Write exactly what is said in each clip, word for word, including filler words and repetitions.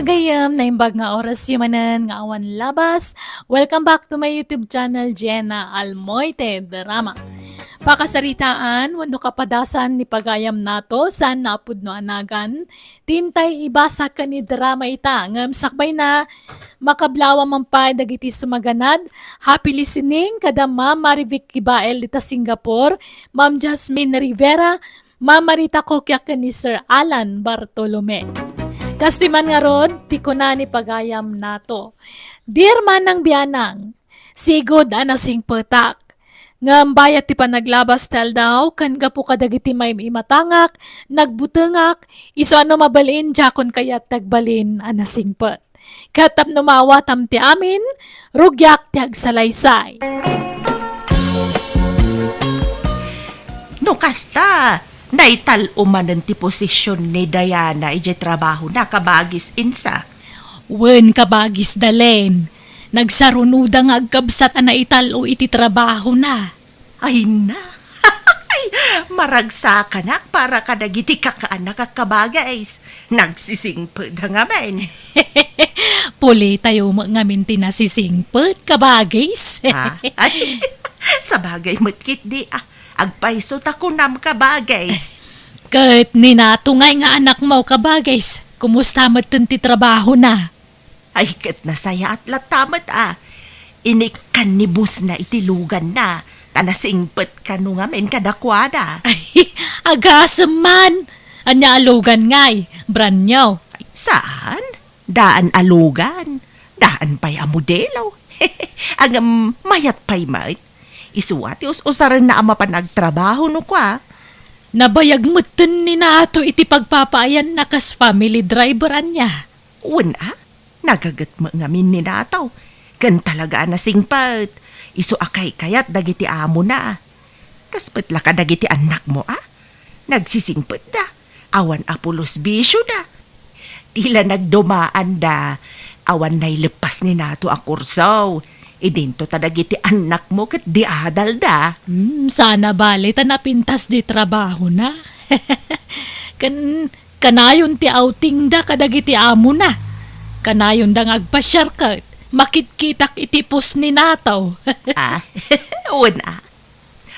Gayam, naimbag nga oras yu manen nga awan labas. Welcome back to my YouTube channel, Jenna Almoite Drama. Pakasaritaan wenno kapadasan ni pagayam nato, saan nga pudno a nagan, ti intay ibasa ken idrama ita, ngem sakbay na, makablaaw man pay dagiti sumaganad. Happy listening kada Ma'am Marivic Kibael dita Singapore, Ma'am Jasmine Rivera, Ma'am Marita Kokia ken ni Sir Alan Bartolome. Kastoy man ngarud ti kuna ni pagayam nato. Dear Manang Bianang, sigud a nasingpetak. Ngem bayat ti panaglabas ti aldaw, ken gapu kadagiti maim-imatangak, nagbutengak, isu a no mabalin, diakon kayat ti agbalin a nasingpet. Ket tapno maawatam ti amin, rugiak ti agsalaysay. No kasta, naital-o manen ti posisyon ni Diana idiay trabahona, kabagis Insa. Wen, kabagis Dalen. Nagsarunoda nga agkabsat a naital-o iti trabahona. Ay na. Maragsakanak para kadagiti kakaanak a kabagis. Nagsisingpet da ngamin. Pulitayo met ngamin ti nasisingpet, kabagis. Ha? Ay, sabagay met ketdi, ah. Agpayso ta kunam, kabagis. Ket ni Nato ngay nga anakmo, kabagis. Kumusta metten ti trabahona? Ay, ket nasayaat latta met, ah. Inikkan ni boss na iti luganna, ta nasingpet kano ngamin kadakuada. Ay, agasem man! Ania a lugan ngay? Brand new? Saan? Daan a lugan. Daan pay a modelo. Ngem mayat pay met. Isu a ti us-usarenna a mapan agtrabaho no kua. Nabayag metten ni Nato iti pagpapaayanna kas family driver ania. Wen a, nagaget met ngamin ni Nato. Ken talaga a nasingpet. Isu a kaykayat dagiti amona. Kas met la kadagiti annakmo a? Nagsisingpetda. Awan a pulos bisioda. Ti la nagdumaanda. Awan naileppas ni Nato a kurso. Idinto ta dagiti annakmo ket di adalda. Hmm, sana bale ta napintas di trabahona. Ken kanayon ti outingda kadagiti amona. Kanayonda nga agpasiar ket makitkitak iti post ni Nato. Ah, wen a.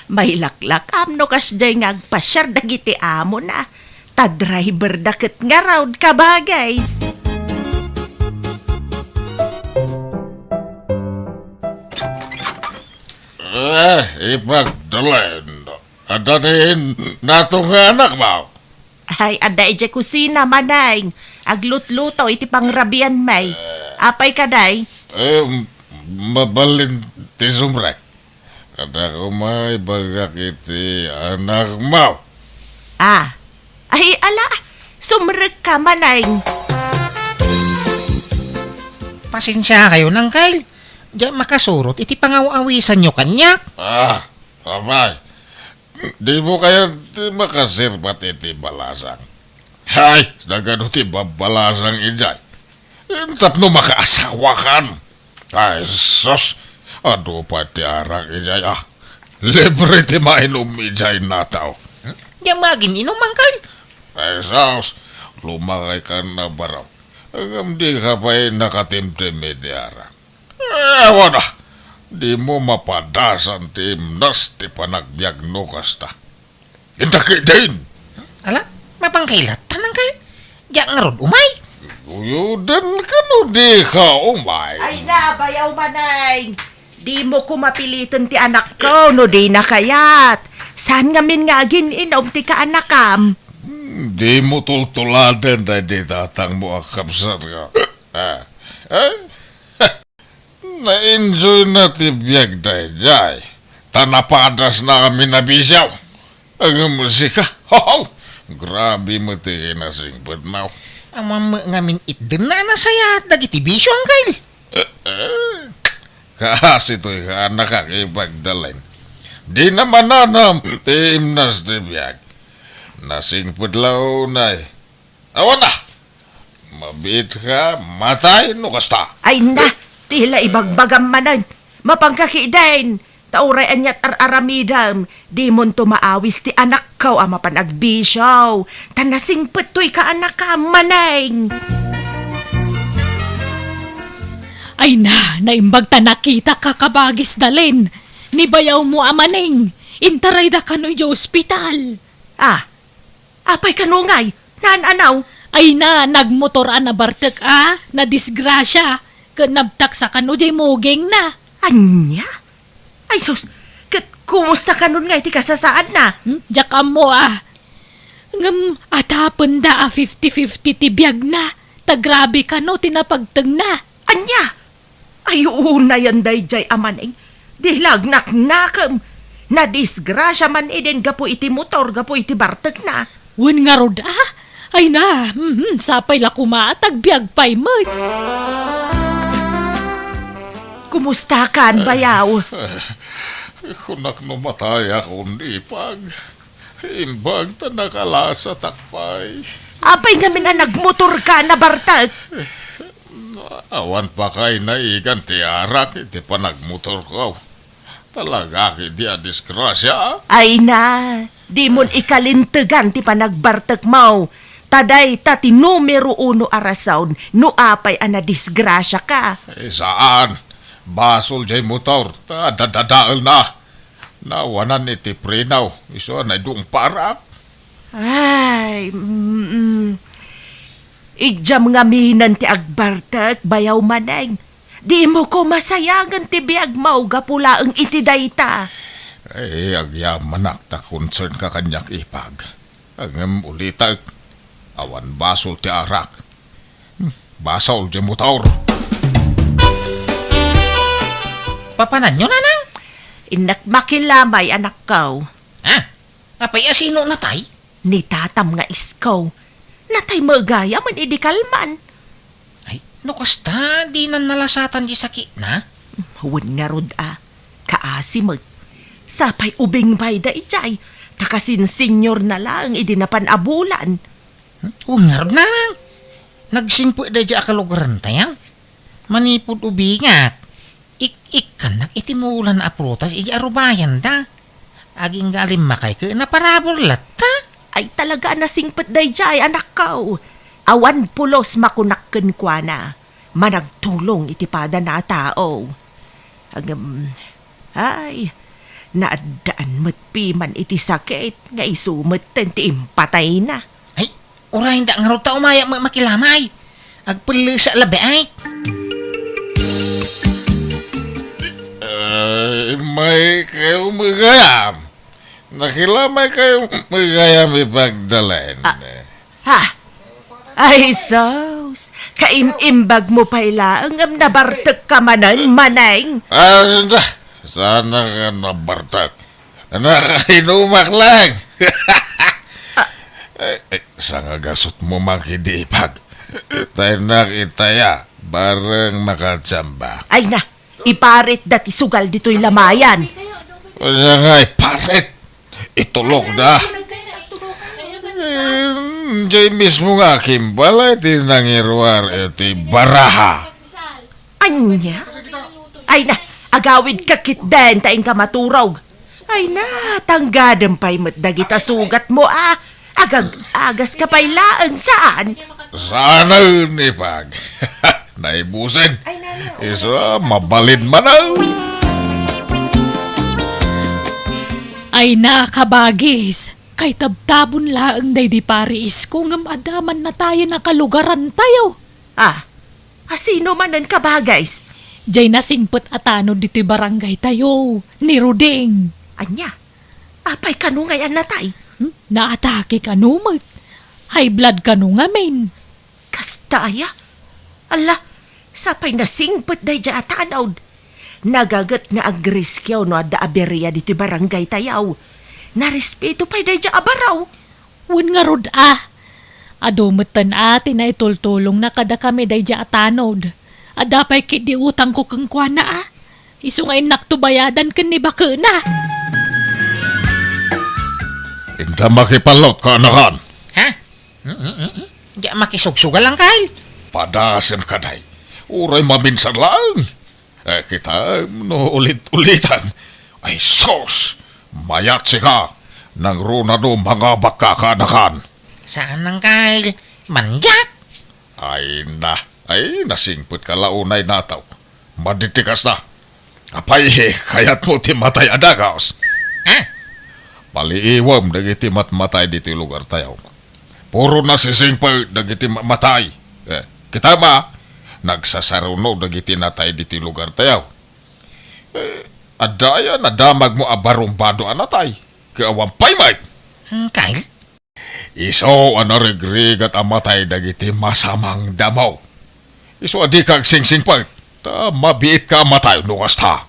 Mailaklakam no kasdiay nga agpasiar dagiti amona. Ta driver da ket ngarud, kabagis. Eh, ipagdalen. Adda ni Nato nga anakmo? Ay, adda idiay kusina, Maneng. Aglutluto iti pangrabian, may. Apay kadi? Eh, mabalin ti sumrek. Kada kumay bagak iti anakmo. Ah. Ay, ala, sumrekka, Maneng. Pasensiakayon, Uncle. Diak makasurot iti pangaw-awisanyo kaniak. Ah, apay, dimo kayat ti makasirbat iti balasang? Hay, nagano ti babbalasang idiay? Tapno makaasawakan. Ay, sus! Adu pay ti arak idiay, ah. Libre ti mainum idiay, Nato. Diak maagin-inum, Uncle. Ay, sus! Lumakaykan a barok. Ngem dika pay nakatimtim iti arak. Eh, awan a. Dimo mapadasan ti imnas ti panagbiag no kasta. Inta ketdin. Ala, mapanka latta, Uncle? Diak ngarud umay. Uyodenka no dika umay. Ay na, bayaw, Maneng. Dimo ko mapiliten ti anakko no dina kayat. Saan ngamin nga agin-inum ti kaanakam? Hmm, dimo tultuladen daydi tatangmo a kabsat nga. Ah, eh? Na-enjoyna ti biagda idiay, ta napadasna amin a bisio. Ngem sika, hoho! Grabe met ti kinasingpetmo. Awan met ngamin itdenna a nasayaat dagiti bisio, Uncle. Eh, eh. Kaasi toy kaanakak ipagdalen. Dina mananam ti imnas ti biag. Nasingpet la unay. Awan a! Mabiitka, matay no kasta. Ay na, ti la ibagbagam manen. Mapanka ketdin. Ta uray aniat ar-aramidem, dimonto maawis ti anakko a mapan agbisio. Ta nasingpet toy kaanakam, Maneng. Ay na, naimbag ta nakitaka, Kabagis Dalen. Ni bayawmo a Maneng, intarayda kano idiay ospital. Ah, apay kano ngay? Naan-anaw? Ay na, nagmotor a nabartek a, nadisgrasia, ket nabtaksa kano diay mugingna. Ania? Ay sus, ket kumusta kanon ngay ti kasasaadna? Hmm? Diak ammo a. Ngem atapenda a fifty fifty ti biagna, ta grabe kano ti napagtengna. Ania? Ay, unayen daydiay a Maneng. Di la naknakem. Nadisgrasia man idi gapu iti motor, gapu iti bartekna. Wen ngarud a? Ay na, mhm, sapay la koma ta agbiag pay met. Kumustakan, bayaw? Kunak no matayakon, ipag. Imbag ta nakalasatak pay. Apay ngamin a nagmotorka a nabartek? Awan pa kay naigan ti arak iti panagmotorko. Talaga ketdi a disgrasia. Ay na, dimon ikalintegan ti panagbartekmo. Ta dayta ti numero uno a rason no apay a nadisgrasiaka. Eh, saan? Basol diay motor, ta dadadaelna. Nawanan iti preno, isu a naidungparak. Ay, mm, idiam ngaminen ti agbartek, bayaw Maneng. Dimo koma sayangen ti biagmo gapu laeng iti dayta. Ay, agyamanak ta concernka kaniak, ipag. Ngem ulitek, awan basol ti arak. Hmm, basol diay motor. Papananyo, nanang? Innak makilamay, anakko. Ah, apay a sino natay? Ni tatam nga isko. Natay met gayam idi kalman. Ay, no kasta, dinan nalasatan ti sakitna? Wen ngarud a, kaasi met. Sapay ubing pay daydiay, ta kasin senior na laeng idi napan a bulan. Hmm? Wen ngarud, nanang. Nagsingpet daydiay a kalugarantayo. Manipud ubingak, ik-ikkannak iti mulan a prutas idi arubayanda. Agingga a limmakay ket naparabur latta. Ay, talaga a nasingpet daydiay, anakko. Awan pulos makunak kenkuana. Managtulong iti padana a tao. Ngem, ay, naaddaan met piman iti sakit nga isu metten ti impatayna. Ay, urayenda ngarud ta umayak met makilamay. Agpellesa labiay. Ay, maykayo met gayam. Nakilamaykayo met gayam, ipag Dalen. Ah, ha? Ay, sus! Kaim-imbag mo pay laeng ngem nabartek ka manen, Maneng. Ah, da, saan nga nabartek? Nakainumak lang. Ah. Eh, eh, sangagasut mo man kidi, ipag. Tayo na kitaya, bareng makachamba. Ay na, iparit da ti sugal ditoy lamayan. Kaya nga iparit. Itulok da. Eh, jay mismo nga kimbal ay ti nangiruar iti baraha. Ania? Ay na, agawid ka ketdin ta inka maturog. Ay na, tanggadem pay met dagita sugat mo a. Agag-agas ka pay laeng saan? Saan, ipag? Naibusen. Isu a, mabalin man a. Ay na, kabagis. Kaitabtabon laeng daydi pari isko ngem adda man natayen a kalugarantayo. Ah, asino manen, kabagis? Jay nasingpet a tanod ditoy barangaytayo, ni Ruding. Ania? Apay kano ngay a natay? Hmm? Naatake kano met. High blood kano ngamin. Kasta aya? Ala, sapay nasingpet daydiay a tanod. Nagaget nga agriskio no adda aberia ditoy barangaytayo. Narespeto pay daydiay a baro. Wen ngarud a. Adu metten a ti naitultulongna kadakami daydiay a tanod. Adda pay ketdi utangko kenkuana a. Isu nga innakto bayadan ken ni bakena. Inta makipallot, kaanakan. Ha? Mm, mm, mm, mm. Diak makisugsugal, Angkel. Padasem, kaday. Uray maminsan laeng. Eh, kitaem no ulit-ulitan. Ay, sus! Mayat sika! Nangruna no mangabakka, kaanakan. Saan, Angkel? Mandiak! Ay na, ay, nasingpetka la unay, nataw. Madi ti kasta. Apay, kayatmo ti matay a dagus? Ah? Paliiwem dagiti matmatay ditoy lugartayo. Puro nasisingpet dagiti ma-, matay. Eh, kita ma, nagsasaruno dagiti natay ditoy lugartayo. Eh, adda aya nadamagmo a barumbado a natay? Ket awan pay met. Hmm, Kyle? Isu a narigrigat a matay dagiti masamang damo. Isu a dika agsingsingpet, ta mabiitka a matay no kasta.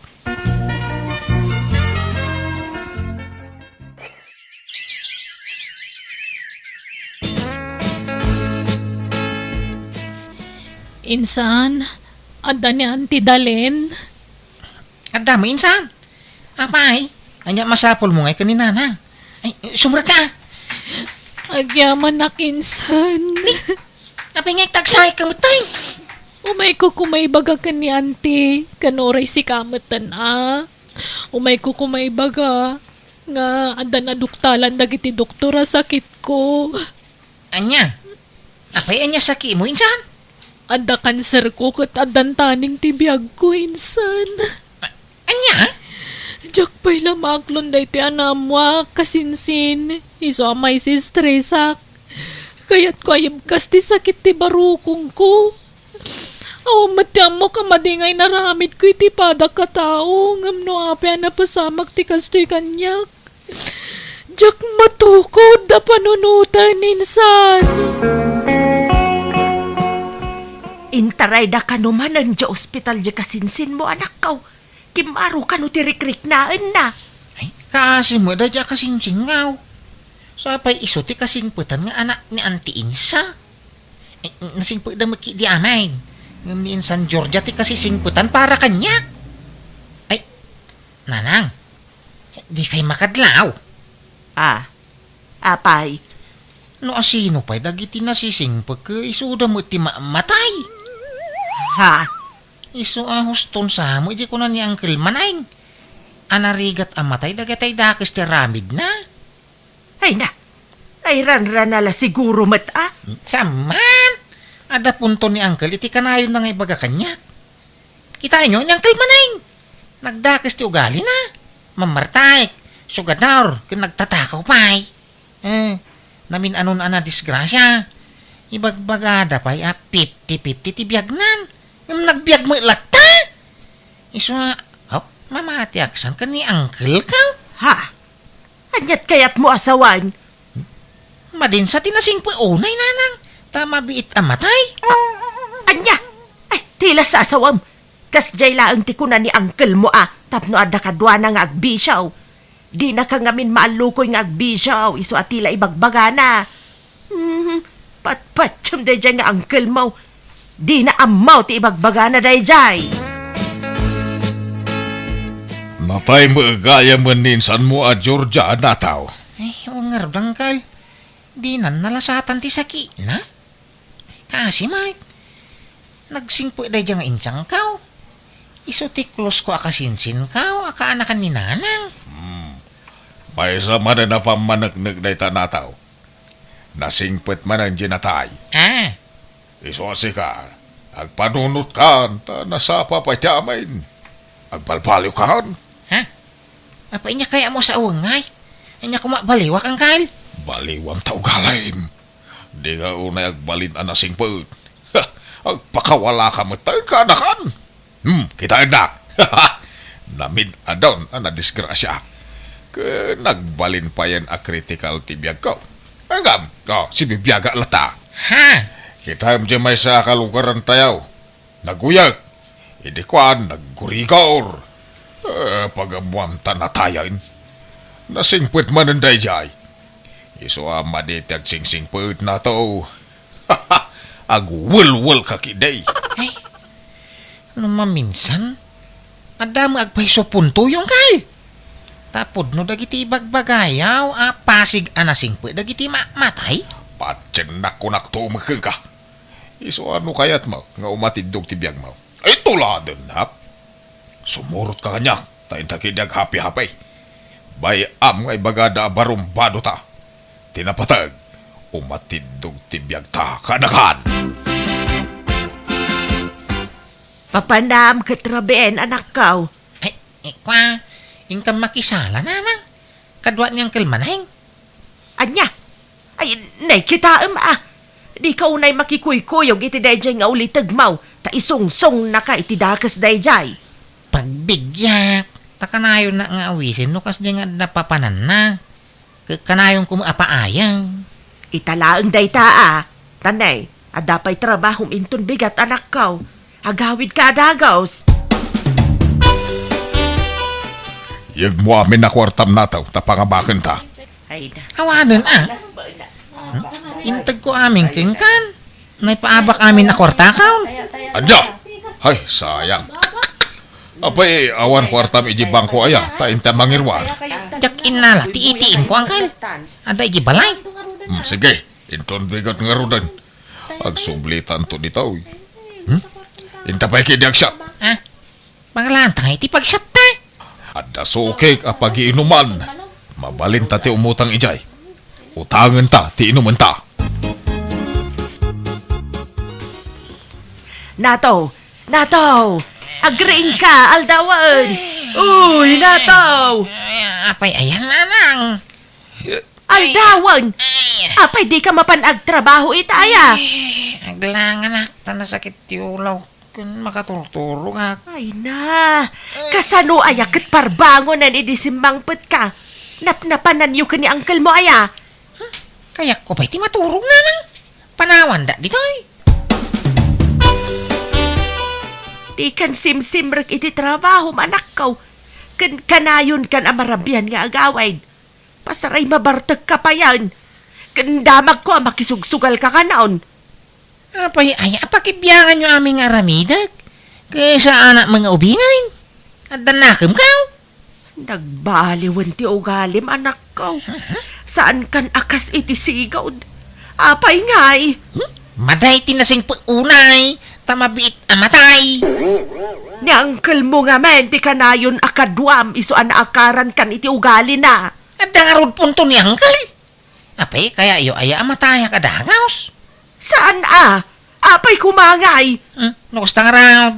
Insan, adda ni Auntie Dalen? Adda met insan. Apay, ania masapulmo ngay ken ni Nanang? Ay, sumrekka. Agyamanak insan. Apay nga agtagsayka met, tay? Umayko koma ibaga ken ni Auntie, ken uray sika metten a. Umayko koma ibaga nga adda naduktalan dagiti doktor a sakitko. Ania? Apay, ania sakitmo, insan? Adda kanserko ket addan taning ti biagko, insan. A-, ania? Diak pay la maaklon daytoy a naammoak, kasinsin. Isu a maisistresak. Kayatko a ibkas ti sakit ti barukongko. Awan met ti ammok a madi nga inaramidko iti padak a tao, ngem no apay a napasamak ti kastoy kaniak? Diak matukod a panunoten, insan. Intarayda kano manen idiay ospital diay kasinsinmo, anakko. Kimmaro kano ti rikriknaenna. Ay, kaasi met daydiay a kasinsinko. Sapay isu ti kasingpetan nga anak ni Auntie Insa. Ay, nasingpetda met ketdi amin. Ngem ni Insan Georgia ti kasisingpetan para kaniak. Ay, Nanang, dikay makadlaw? Ah, apay? No asino pay dagiti nasisingpet, ket isuda met ti ma-, matay. Ha? Isu a huston sa met idi kuna ni Uncle Maneng a narigat a matay dagiti dakes ti aramidna. Ay na, ay ranrana la siguro met a. Saan man? Adda punto ni Uncle iti kanayonna nga ibaga kaniak. Kitaenyo ni Uncle Maneng. Nagdakes ti ugalina. Mammartaek, sugador, ken nagtatakaw pay. Eh, namin-anon a nadisgrasia. Ibagbagada pay a fifty fifty ti biagnan. Ngem nagbiag met latta. Isu a, oh, mamatiak san ken ni Uncle ko? Ha? Aniat kayatmo a sawen? Madin sa ti nasingpet unay, Nanang, ta mabiit a matay. A-, ania? Ay, ti la sasawem. Kasdiay laeng ti kuna ni Uncle mo a tapno adda kaduana nga agbisio. Dinaka ngamin maallukoy nga agbisio, isu a ti la ibagbagana. Hmm, patpatiem daydiay nga Uncle mo. Dina ammo ti ibagbagana daydiay. Natay met gayam ni insanmo a Georgia a nataw. Ay, o ngarud, Uncle. Dinan nalasatan ti sakitna? Kaasi met. Nagsingpet daydiay nga insangko. Isu ti close ko a kasinsinko a kaanakan ni Nanang. Hmm. Maysa manen a pammaneknek dayta a nataw. Nasingpet manen diay natay. Ah. Isu a sika, agpanunotkan, ta nasapa pay ti amin. Agbalbaliwkan. Ha? Apay, ania kayatmo a sawen ngay? Ania koma baliwak, Uncle? Baliwam ta ugalim. Dika unay agbalin a nasingpet. Ha! Agpakawalaka met ta kaanakan. Hmm, kitaennak. Namin-adon a nadisgrasiaak. Ket nagbalin payen a kritikal ti biagko. Ngem, oh, sibibiagak latta. Ha? Kitaem diay maysa a kalugarantayo. Naguyek. Idi kuan, naggurigor. Eh, pagammuam ta natayen. Nasingpet manen daydiay. Isu a madi ti agsingsingpetna to. Agwelwelka ketdi. Ay, no maminsan, adda met agpayso puntoyo, Uncle. Ta pudno dagiti ibagbagayo a pasig a nasingpet dagiti ma-, matay. Patiennak kunak to met kenka. Isu a no kayatmo nga umatiddog ti biagmo. Ay, tuladennak. Sumurotka kaniak, ta inta ketdi aghapihapi. Bay-am nga ibagada a barumbadota. Ti napateg, umatiddog ti biagta kaanakan. Papanam ket rabien, anakko. Ay, eh, kwa, inkam makisala, nanang. Kaduak ni Uncle Maneng. Ania? Ay, nay, kitaem, a. Dika unay makikuykuyog iti daydiay nga ulitegmo, ta isungsungnaka iti dakes daydiay. Pagbiggak, ta kanayon nga awisen no kasdiay nga adda papananna. Ka-, kanayonko met a paayeng. Ita laeng dayta, a. Ta nay, adda pay trabahom inton bigat, anakko. Agawidka a dagus. Yegmo amin a kuartam, Nato, ta pangabakenta. Ay, da. Awanen, a. Alas ba na? Integko amin kenkan. Naipaabak amin a kuartakaw. Adda! Ay, sayang. Apay, awan kuartam iti bangko aya, ta inta mangiruar. Diak innala ti ATM ko, Uncle. Adda iti balay. Hmm, sige, inton bigat ngaruden. Agsublitanto ditoy. Hmm? Inta pay ketdi agsiat. Ah, mangalaanta iti pagsiatta. Adda sukik a pagiinuman. Mabalinta ti umutang idiay. Utangenta ti inumenta. Nato! Nato! Agriingka, aldawen! Uy, Nato! Ay, apay aya, nanang? Aldawen! Ay. Apay dika mapan agtrabaho ita aya? Ay, aglanganak, ta nasakit ti ulaw. Ken makaturturogak. Ay na, kasano aya ket parbangonen idi simmangpetka? Napnapananyo ken ni uncle mo aya? Hmm, kayatko pay ti maturog, nanang. Panawanda ditoy. Dikan simsimrek iti trabahom, anakko. Ken kanayonkan a marabian nga agawid. Pasaray mabartekka payen. Ken damagko a makisugsugalka kanon. Apay aya a pakibianganyo amin nga aramidek? Ket saanak met nga ubingen? Adda nakemkaw? Nagbaliwen ti ugalim, anakko. Aha. Saankan a kas iti sigud. Apay ngay? Hmm? Maday ti nasingpet unay, ta mabiit a matay. Ni uncle mo ngamin ti kanayon a kaduam isu a naakarankan iti ugalina. Adda ngarud punto ni uncle? Apay, kayatyo aya a matayak a dagus? Saan a? Apay koma ngay? Hmm? No kasta ngarud,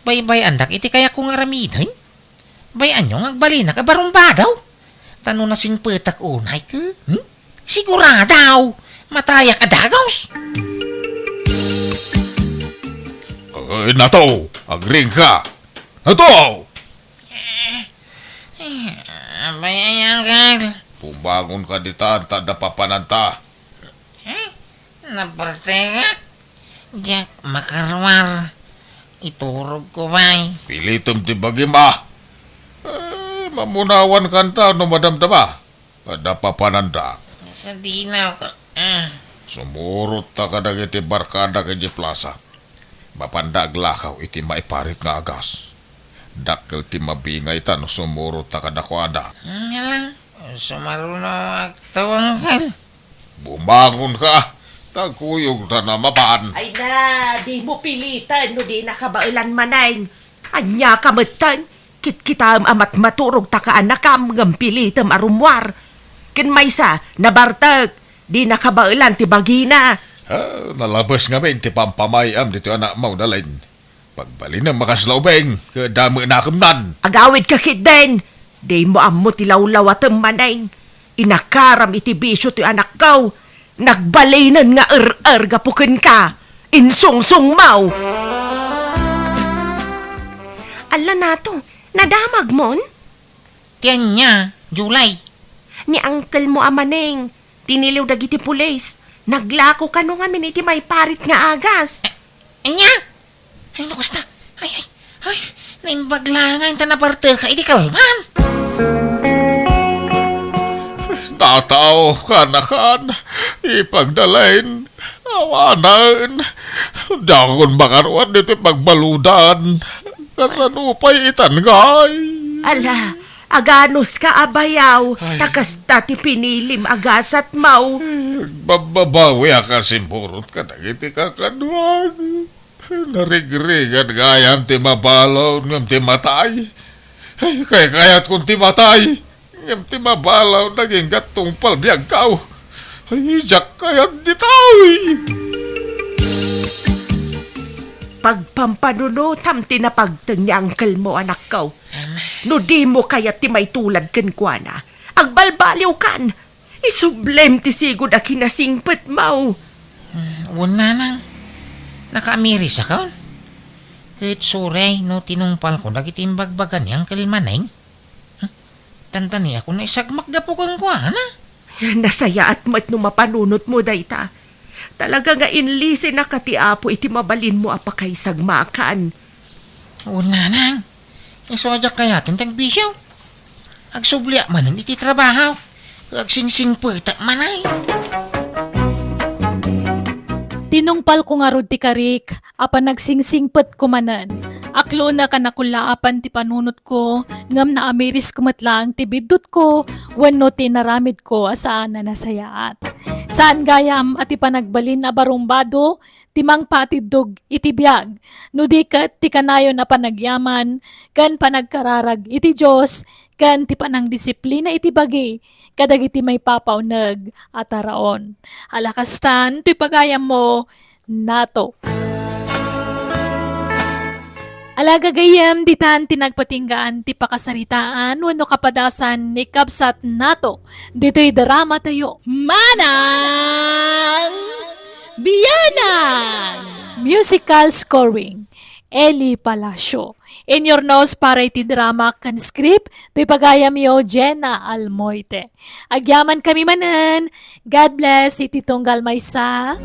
baybay-andak iti kayatko nga aramiden. Bay-anyo nga agbalinak a barumbadaw. Ta no nasingpetak unay ket, hmm? Sigurado! Matayak a dagus! Ay, Nato! Agriingka! Nato! Eh, eh, bay-ay, uncle. Bumangonka ditan ta adda papananta. Eh? Nabartekak. Diak makaruar. Iturogko pay. Pilitem ti bagim a. Eh, mamunawankanta no madamdama. Adda papananda. Sadino ka, ah. Sumurotta kadagiti barkadak idiay plasa. Mapanda aglakaw iti maiparit nga agas. Dakkel ti mabingayta no sumurotta kadakuada. Nga lang, sumaruno agtawangkal. Bumangonka, ta kuyogta a mapan. Ay na, dimo piliten no di nakabaelan, Maneng. Ania ka metten? Kitkitaem a matmaturog ta kaanakam ngem pilitem a rummuar. Ken maysa, nabartek, di nakabaelan ti bagina. Ah, nalabes ngamin ti pampamay-am ditoy anakmo, Dalin. Pagbalinem a kasla ubing, ket damo nakemnan. Agawidka ketdin. Dimo ammo ti lawlawatem, Maneng. Inakaram iti bisio ti anakko. Nagbalinen nga er-er gapu kenka. Insungsongmo. Alla, Nato, nadamagmon? Ti ania, July? Ni uncle mo a Maneng, tiniliw dagiti pulis. Naglako kano ngamin iti maiparit nga agas. Ania? Ay, no kasta. Ay, ay, ay, naimbag la ngay ta nabarteka iti kalman. Tataw, kanakan, ipagdalain, awanen. Dakon makaruar ditoy pagbaludan. Kasano pay itan ngay? Ala, aganuska a bayaw, ay, ta kasta ti pinilim a gasatmo. Agbababawiak a simurot kadagiti kakaduak. Narigrigat gayam ti mabalud ngem ti matay. Ay, kaykayatkon ti matay, ngem ti mabalud agingga tungpal biagko. Ay, diak kayat ditoy. Pagpampanunotam ti napagteng ni uncle mo, anakko. No dimo kayat ti maitulad kenkuana, agbalbaliwkan. Isublem ti sigud a kinasingpetmo. Hmm, wen, nanang. Nakaamirisakon. Ket suray no tinungpalko dagiti imbagbaga ni Uncle Maneng. Hmm, tantani ako naisagmak gapu kenkuana. Nasayaat met no mapanunotmo dayta. Talaga nga inlisinaka ti Apo iti mabalinmo a pakaisagmakan. Wen, nanang. Isu a diak kayaten ti agbisio. Agsubliak manen iti trabaho. Agsingsingpetak manay. Tinungpalko ngarud ti karik a panagsingsingpetko manen. Aklonek a nakullaapan ti panunotko, ngem naamirisko met laeng ti biddutko wenno ti inaramidko a saan a nasayaat. Saan gayam a ti panagbalin a barumbado ti mangpatiddog iti biag, no di ket ti kanayon a panagyaman ken panagkararag iti Dios ken ti panangdisiplina iti bagi kadagiti maipapauneg a taraon. Ala kastan, toy pagayammo, Nato. Ala gagayyem, ditan ti nagpatinggaan ti pakasaritaan wenno kapadasan ni Kabsat Nato ditoy drama tayo. Manang Biyanan! Musical scoring, Eli Palacio. Inyurnos para iti drama ken script, toy pagayamyo, Jenna Almoite. Agyaman kami manen. God bless iti tunggal maysa.